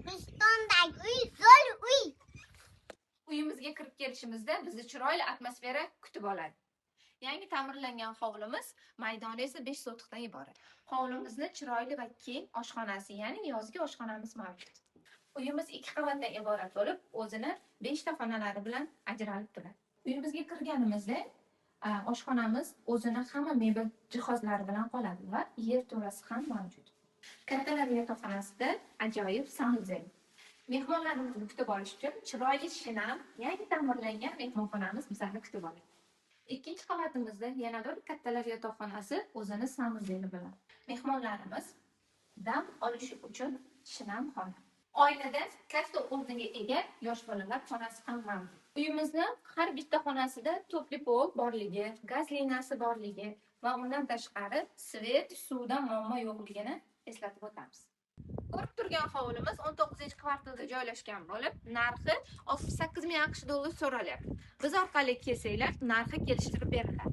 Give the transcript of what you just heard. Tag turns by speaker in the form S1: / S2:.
S1: Ristondagi uy zo'r uy.
S2: Uyimizga kirib kelishimizda bizni chiroyli atmosfera kutib oladi. Yangi ta'mirlangan hovlimiz maydoni esa 5 sotixdan iborat. Hovlimizni chiroyli va keng oshxonasi, ya'ni yozgi oshxonamiz mavjud. Uyimiz 2 qavatdan iborat bo'lib, o'zini 5 ta xonalari bilan ajralib turadi. Uyimizga kirganimizda oshxonamiz o'zini hamma mebel jihozlari bilan qoladi va yerto'lasi ham mavjud. Kattalar yotoqxonasida ajoyib sanuzel. Mehmonlarimizni kutib olish uchun chiroyli shinam, yangi ta'mirlangan mehmonxonamiz bizlarni kutib oladi. Ikkinchi qavatimizda yana bir kattalar yotoqxonasi o'zini sanuzeli bilan. Mehmonlarimiz dam olishi uchun shinam xona. Oilada katta o'rniga ega yosh bolalar xonasi ham mavjud. Uyimizni har bitta xonasida topli pol borligi, gaz liniyasi borligi va undan tashqari svet, suvdan muammo yo'qligini eslatib o'tamiz. Ko'rib turgan hovlimiz 19-kvartalda joylashgan bo'lib, narxi 68 ming AQSh dollari so'ralyapti. Biz orqali kelsanglar, narxi kelishtirib beriladi.